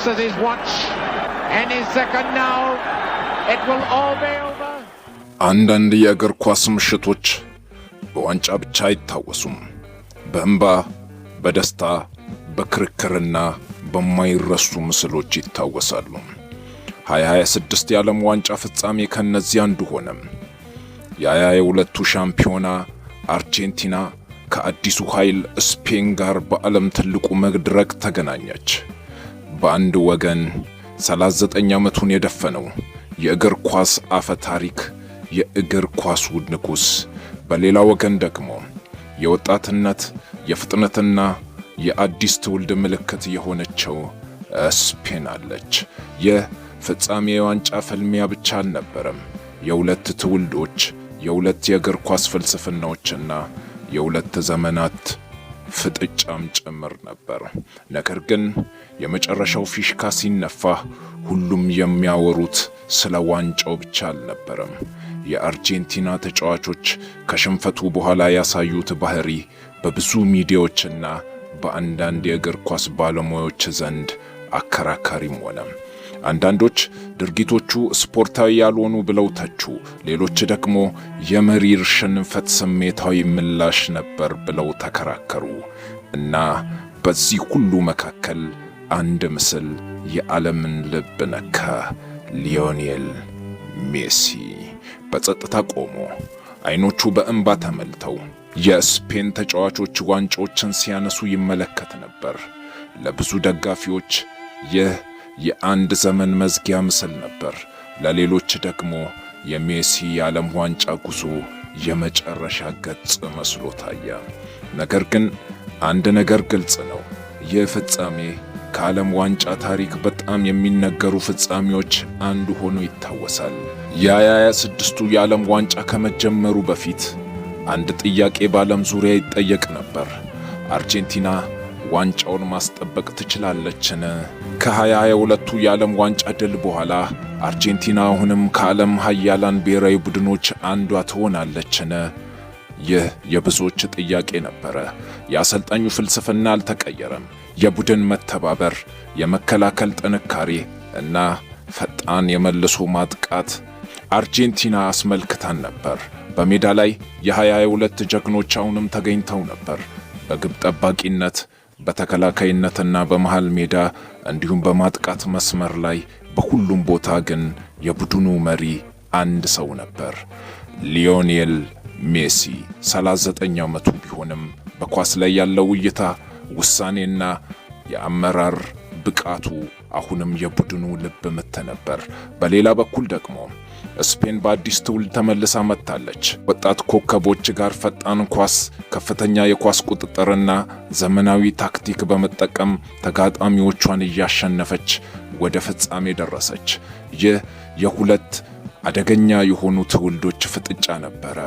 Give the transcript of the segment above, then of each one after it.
looks at his watch. Any second now, it will all be over. አንዳንድ የእግር ኳስ ምሽቶች በዋንጫ ብቻ አይታወሱም። በእንባ፣ በደስታ፣ በክርክርና በማይረሱ ምስሎች ይታወሳሉ። 2026 የዓለም ዋንጫ ፍጻሜ ከእነዚህ አንዱ ሆነ። የ22ቱ ሻምፒዮና አርጀንቲና ከአዲሱ ኃይል ስፔን ጋር በዓለም ትልቁ መድረክ ተገናኘች። በአንድ ወገን 39 ዓመቱን የደፈነው የእግር ኳስ አፈ ታሪክ፣ የእግር ኳሱ ንጉሥ፣ በሌላ ወገን ደግሞ የወጣትነት፣ የፍጥነትና የአዲስ ትውልድ ምልክት የሆነችው ስፔን አለች። ይህ ፍጻሜ የዋንጫ ፍልሚያ ብቻ አልነበረም። የሁለት ትውልዶች፣ የሁለት የእግር ኳስ ፍልስፍናዎችና የሁለት ዘመናት ፍጥጫም ጭምር ነበር። ነገር ግን የመጨረሻው ፊሽካ ሲነፋ ሁሉም የሚያወሩት ስለ ዋንጫው ብቻ አልነበረም። የአርጀንቲና ተጫዋቾች ከሽንፈቱ በኋላ ያሳዩት ባህሪ በብዙ ሚዲያዎችና በአንዳንድ የእግር ኳስ ባለሙያዎች ዘንድ አከራካሪም ሆነ። አንዳንዶች ድርጊቶቹ ስፖርታዊ ያልሆኑ ብለው ተቹ። ሌሎች ደግሞ የመሪር ሽንፈት ስሜታዊ ምላሽ ነበር ብለው ተከራከሩ። እና በዚህ ሁሉ መካከል አንድ ምስል የዓለምን ልብ ነካ። ሊዮኔል ሜሲ በጸጥታ ቆሞ፣ አይኖቹ በእንባ ተሞልተው የስፔን ተጫዋቾች ዋንጫዎችን ሲያነሱ ይመለከት ነበር። ለብዙ ደጋፊዎች ይህ የአንድ ዘመን መዝጊያ ምስል ነበር። ለሌሎች ደግሞ የሜሲ የዓለም ዋንጫ ጉዞ የመጨረሻ ገጽ መስሎ ታየ። ነገር ግን አንድ ነገር ግልጽ ነው። ይህ ፍጻሜ ከዓለም ዋንጫ ታሪክ በጣም የሚነገሩ ፍጻሜዎች አንዱ ሆኖ ይታወሳል። የ26ቱ የዓለም ዋንጫ ከመጀመሩ በፊት አንድ ጥያቄ በዓለም ዙሪያ ይጠየቅ ነበር። አርጀንቲና ዋንጫውን ማስጠበቅ ትችላለችን? ከ2022ቱ የዓለም ዋንጫ ድል በኋላ አርጀንቲና አሁንም ከዓለም ሀያላን ብሔራዊ ቡድኖች አንዷ ትሆናለችን? ይህ የብዙዎች ጥያቄ ነበረ። የአሰልጣኙ ፍልስፍና አልተቀየረም። የቡድን መተባበር፣ የመከላከል ጥንካሬ እና ፈጣን የመልሶ ማጥቃት አርጀንቲና አስመልክታን ነበር። በሜዳ ላይ የ2022 ጀግኖች አሁንም ተገኝተው ነበር። በግብ ጠባቂነት፣ በተከላካይነትና በመሃል ሜዳ እንዲሁም በማጥቃት መስመር ላይ በሁሉም ቦታ ግን የቡድኑ መሪ አንድ ሰው ነበር፣ ሊዮኔል ሜሲ። 39 ዓመቱ ቢሆንም በኳስ ላይ ያለው እይታ፣ ውሳኔና የአመራር ብቃቱ አሁንም የቡድኑ ልብ ምት ነበር። በሌላ በኩል ደግሞ ስፔን በአዲስ ትውልድ ተመልሳ መጥታለች። ወጣት ኮከቦች ጋር ፈጣን ኳስ፣ ከፍተኛ የኳስ ቁጥጥርና ዘመናዊ ታክቲክ በመጠቀም ተጋጣሚዎቿን እያሸነፈች ወደ ፍጻሜ ደረሰች። ይህ የሁለት አደገኛ የሆኑ ትውልዶች ፍጥጫ ነበረ።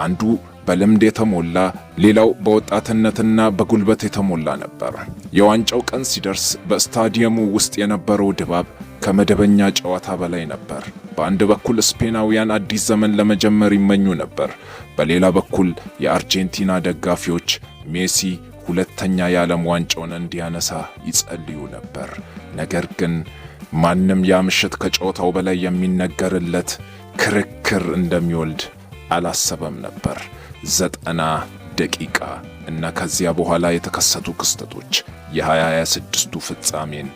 አንዱ በልምድ የተሞላ፣ ሌላው በወጣትነትና በጉልበት የተሞላ ነበር። የዋንጫው ቀን ሲደርስ በስታዲየሙ ውስጥ የነበረው ድባብ ከመደበኛ ጨዋታ በላይ ነበር። በአንድ በኩል ስፔናውያን አዲስ ዘመን ለመጀመር ይመኙ ነበር። በሌላ በኩል የአርጀንቲና ደጋፊዎች ሜሲ ሁለተኛ የዓለም ዋንጫውን እንዲያነሳ ይጸልዩ ነበር። ነገር ግን ማንም ያ ምሽት ከጨዋታው በላይ የሚነገርለት ክርክር እንደሚወልድ አላሰበም ነበር። 90 ደቂቃ እና ከዚያ በኋላ የተከሰቱ ክስተቶች የ2026ቱ ፍጻሜን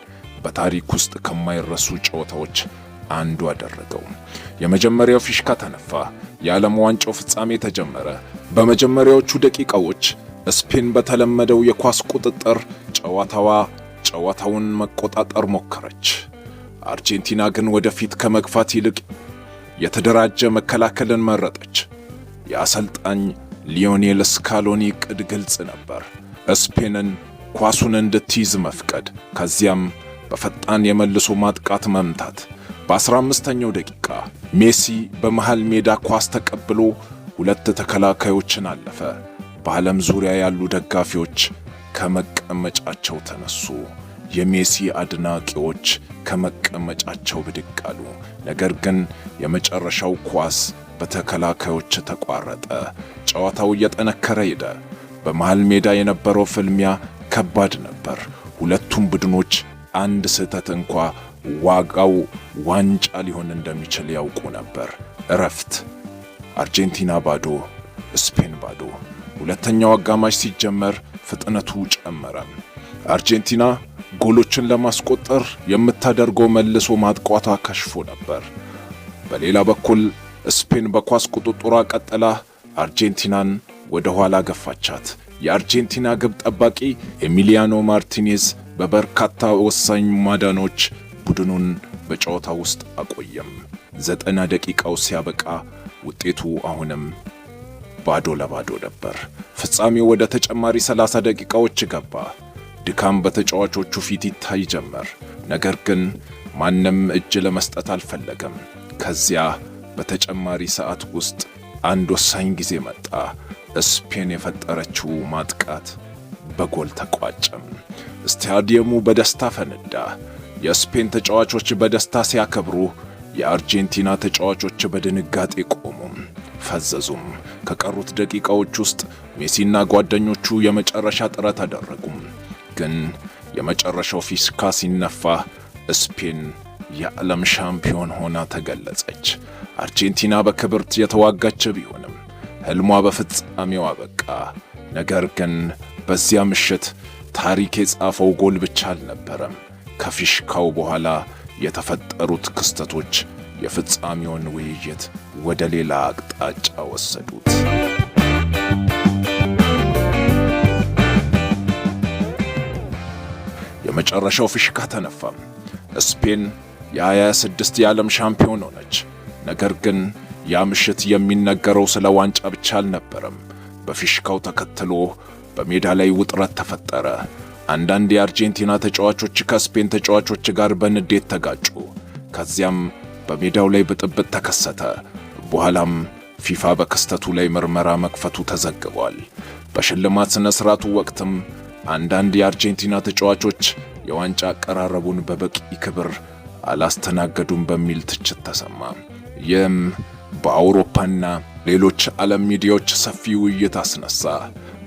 በታሪክ ውስጥ ከማይረሱ ጨዋታዎች አንዱ አደረገው። የመጀመሪያው ፊሽካ ተነፋ። የዓለም ዋንጫው ፍጻሜ ተጀመረ። በመጀመሪያዎቹ ደቂቃዎች ስፔን በተለመደው የኳስ ቁጥጥር ጨዋታውን መቆጣጠር ሞከረች። አርጀንቲና ግን ወደፊት ከመግፋት ይልቅ የተደራጀ መከላከልን መረጠች። የአሰልጣኝ ሊዮኔል ስካሎኒ ዕቅድ ግልጽ ነበር። ስፔንን ኳሱን እንድትይዝ መፍቀድ፣ ከዚያም በፈጣን የመልሶ ማጥቃት መምታት። በ15ኛው ደቂቃ ሜሲ በመሃል ሜዳ ኳስ ተቀብሎ ሁለት ተከላካዮችን አለፈ። በዓለም ዙሪያ ያሉ ደጋፊዎች ከመቀመጫቸው ተነሱ። የሜሲ አድናቂዎች ከመቀመጫቸው ብድግ አሉ። ነገር ግን የመጨረሻው ኳስ በተከላካዮች ተቋረጠ። ጨዋታው እየጠነከረ ሄደ። በመሃል ሜዳ የነበረው ፍልሚያ ከባድ ነበር። ሁለቱም ቡድኖች አንድ ስህተት እንኳ ዋጋው ዋንጫ ሊሆን እንደሚችል ያውቁ ነበር። እረፍት። አርጀንቲና ባዶ፣ ስፔን ባዶ። ሁለተኛው አጋማሽ ሲጀመር ፍጥነቱ ጨመረ። አርጀንቲና ጎሎችን ለማስቆጠር የምታደርገው መልሶ ማጥቃቷ ከሽፎ ነበር። በሌላ በኩል ስፔን በኳስ ቁጥጥሯ ቀጥላ አርጀንቲናን ወደ ኋላ ገፋቻት። የአርጀንቲና ግብ ጠባቂ ኤሚሊያኖ ማርቲኔዝ በበርካታ ወሳኝ ማዳኖች ቡድኑን በጨዋታ ውስጥ አቆየም። 90 ደቂቃው ሲያበቃ ውጤቱ አሁንም 2-2 ነበር። ፍጻሜው ወደ ተጨማሪ 30 ደቂቃዎች ገባ። ድካም በተጫዋቾቹ ፊት ይታይ ጀመር። ነገር ግን ማንም እጅ ለመስጠት አልፈለገም። ከዚያ በተጨማሪ ሰዓት ውስጥ አንድ ወሳኝ ጊዜ መጣ። ስፔን የፈጠረችው ማጥቃት በጎል ተቋጨም። ስታዲየሙ በደስታ ፈነዳ። የስፔን ተጫዋቾች በደስታ ሲያከብሩ፣ የአርጀንቲና ተጫዋቾች በድንጋጤ ቆሙም፣ ፈዘዙም። ከቀሩት ደቂቃዎች ውስጥ ሜሲና ጓደኞቹ የመጨረሻ ጥረት አደረጉም። ግን የመጨረሻው ፊሽካ ሲነፋ ስፔን የዓለም ሻምፒዮን ሆና ተገለጸች። አርጀንቲና በክብር የተዋጋች ቢሆንም ህልሟ በፍጻሜው አበቃ። ነገር ግን በዚያ ምሽት ታሪክ የጻፈው ጎል ብቻ አልነበረም። ከፊሽካው በኋላ የተፈጠሩት ክስተቶች የፍጻሜውን ውይይት ወደ ሌላ አቅጣጫ ወሰዱት። የመጨረሻው ፊሽካ ተነፋም። ስፔን የ26 የዓለም ሻምፒዮን ሆነች። ነገር ግን ያ ምሽት የሚነገረው ስለ ዋንጫ ብቻ አልነበረም። በፊሽካው ተከትሎ በሜዳ ላይ ውጥረት ተፈጠረ። አንዳንድ የአርጀንቲና ተጫዋቾች ከስፔን ተጫዋቾች ጋር በንዴት ተጋጩ። ከዚያም በሜዳው ላይ ብጥብጥ ተከሰተ። በኋላም ፊፋ በክስተቱ ላይ ምርመራ መክፈቱ ተዘግቧል። በሽልማት ሥነ ሥርዓቱ ወቅትም አንዳንድ የአርጀንቲና ተጫዋቾች የዋንጫ አቀራረቡን በበቂ ክብር አላስተናገዱም በሚል ትችት ተሰማ። ይህም በአውሮፓና ሌሎች ዓለም ሚዲያዎች ሰፊ ውይይት አስነሳ።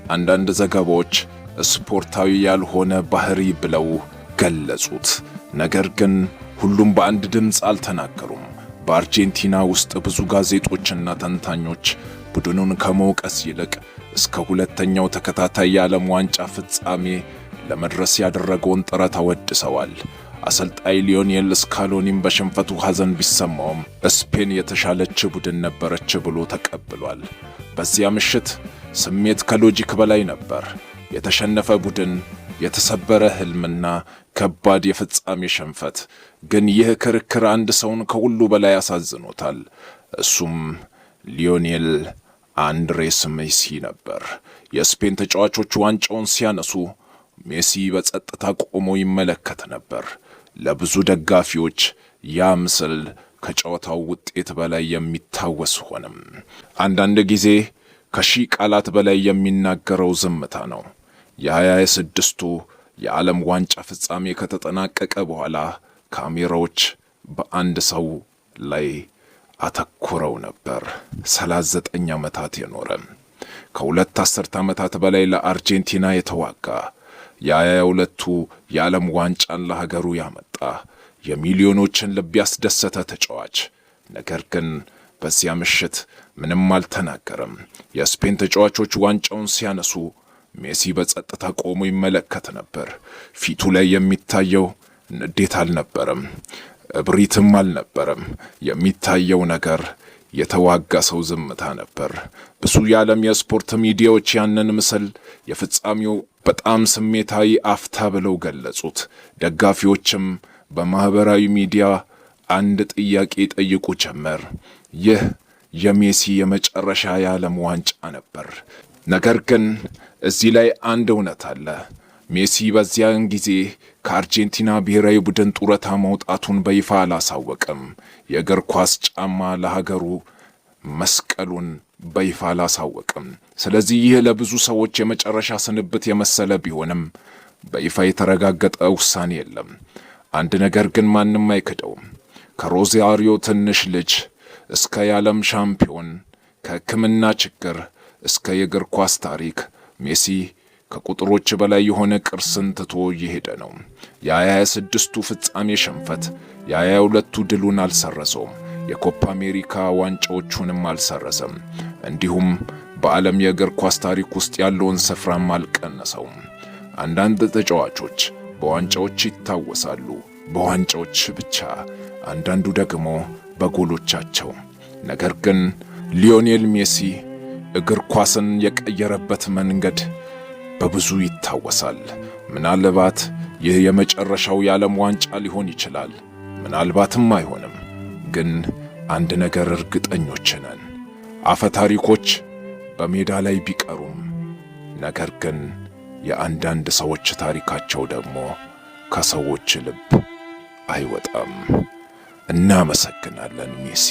አንዳንድ ዘገባዎች ስፖርታዊ ያልሆነ ባህሪ ብለው ገለጹት። ነገር ግን ሁሉም በአንድ ድምፅ አልተናገሩም። በአርጀንቲና ውስጥ ብዙ ጋዜጦችና ተንታኞች ቡድኑን ከመውቀስ ይልቅ እስከ ሁለተኛው ተከታታይ የዓለም ዋንጫ ፍጻሜ ለመድረስ ያደረገውን ጥረት አወድሰዋል። አሰልጣኝ ሊዮኔል ስካሎኒም በሽንፈቱ ሐዘን ቢሰማውም ስፔን የተሻለች ቡድን ነበረች ብሎ ተቀብሏል። በዚያ ምሽት ስሜት ከ logic በላይ ነበር። የተሸነፈ ቡድን፣ የተሰበረ ህልምና ከባድ የፍጻሜ ሽንፈት። ግን ይህ ክርክር አንድ ሰውን ከሁሉ በላይ አሳዝኖታል። እሱም ሊዮኔል አንድሬስ ሜሲ ነበር። የስፔን ተጫዋቾች ዋንጫውን ሲያነሱ ሜሲ በጸጥታ ቆሞ ይመለከት ነበር። ለብዙ ደጋፊዎች ያ ምስል ከጨዋታው ውጤት በላይ የሚታወስ ሆነም። አንዳንድ ጊዜ ከሺህ ቃላት በላይ የሚናገረው ዝምታ ነው። የ26ቱ የዓለም ዋንጫ ፍጻሜ ከተጠናቀቀ በኋላ ካሜራዎች በአንድ ሰው ላይ አተኩረው ነበር። 39 ዓመታት የኖረ፣ ከ2 አስርት ዓመታት በላይ ለአርጀንቲና የተዋጋ፣ የ22ቱ የዓለም ዋንጫን ለሀገሩ ያመጣ፣ የሚሊዮኖችን ልብ ያስደሰተ ተጫዋች። ነገር ግን በዚያ ምሽት ምንም አልተናገረም። የስፔን ተጫዋቾች ዋንጫውን ሲያነሱ ሜሲ በጸጥታ ቆሞ ይመለከት ነበር። ፊቱ ላይ የሚታየው ንዴት አልነበረም፣ እብሪትም አልነበረም። የሚታየው ነገር የተዋጋ ሰው ዝምታ ነበር። ብዙ የዓለም የስፖርት ሚዲያዎች ያንን ምስል የፍጻሜው በጣም ስሜታዊ አፍታ ብለው ገለጹት። ደጋፊዎችም በማኅበራዊ ሚዲያ አንድ ጥያቄ ይጠይቁ ጀመር። ይህ የሜሲ የመጨረሻ የዓለም ዋንጫ ነበር። ነገር ግን እዚህ ላይ አንድ እውነት አለ። ሜሲ በዚያን ጊዜ ከአርጀንቲና ብሔራዊ ቡድን ጡረታ መውጣቱን በይፋ አላሳወቀም። የእግር ኳስ ጫማ ለሀገሩ መስቀሉን በይፋ አላሳወቅም። ስለዚህ ይህ ለብዙ ሰዎች የመጨረሻ ስንብት የመሰለ ቢሆንም በይፋ የተረጋገጠ ውሳኔ የለም። አንድ ነገር ግን ማንም አይክደውም። ከሮዛሪዮ ትንሽ ልጅ እስከ የዓለም ሻምፒዮን፣ ከሕክምና ችግር እስከ የእግር ኳስ ታሪክ ሜሲ ከቁጥሮች በላይ የሆነ ቅርስን ትቶ እየሄደ ነው። የ26ቱ ፍጻሜ ሽንፈት የ22ቱ ድሉን አልሰረዘውም። የኮፓ አሜሪካ ዋንጫዎቹንም አልሰረዘም። እንዲሁም በዓለም የእግር ኳስ ታሪክ ውስጥ ያለውን ስፍራም አልቀነሰውም። አንዳንድ ተጫዋቾች በዋንጫዎች ይታወሳሉ፣ በዋንጫዎች ብቻ። አንዳንዱ ደግሞ በጎሎቻቸው። ነገር ግን ሊዮኔል ሜሲ እግር ኳስን የቀየረበት መንገድ በብዙ ይታወሳል። ምናልባት ይህ የመጨረሻው የዓለም ዋንጫ ሊሆን ይችላል፣ ምናልባትም አይሆንም። ግን አንድ ነገር እርግጠኞች ነን፣ አፈ ታሪኮች በሜዳ ላይ ቢቀሩም፣ ነገር ግን የአንዳንድ ሰዎች ታሪካቸው ደግሞ ከሰዎች ልብ አይወጣም። እናመሰግናለን ሜሲ።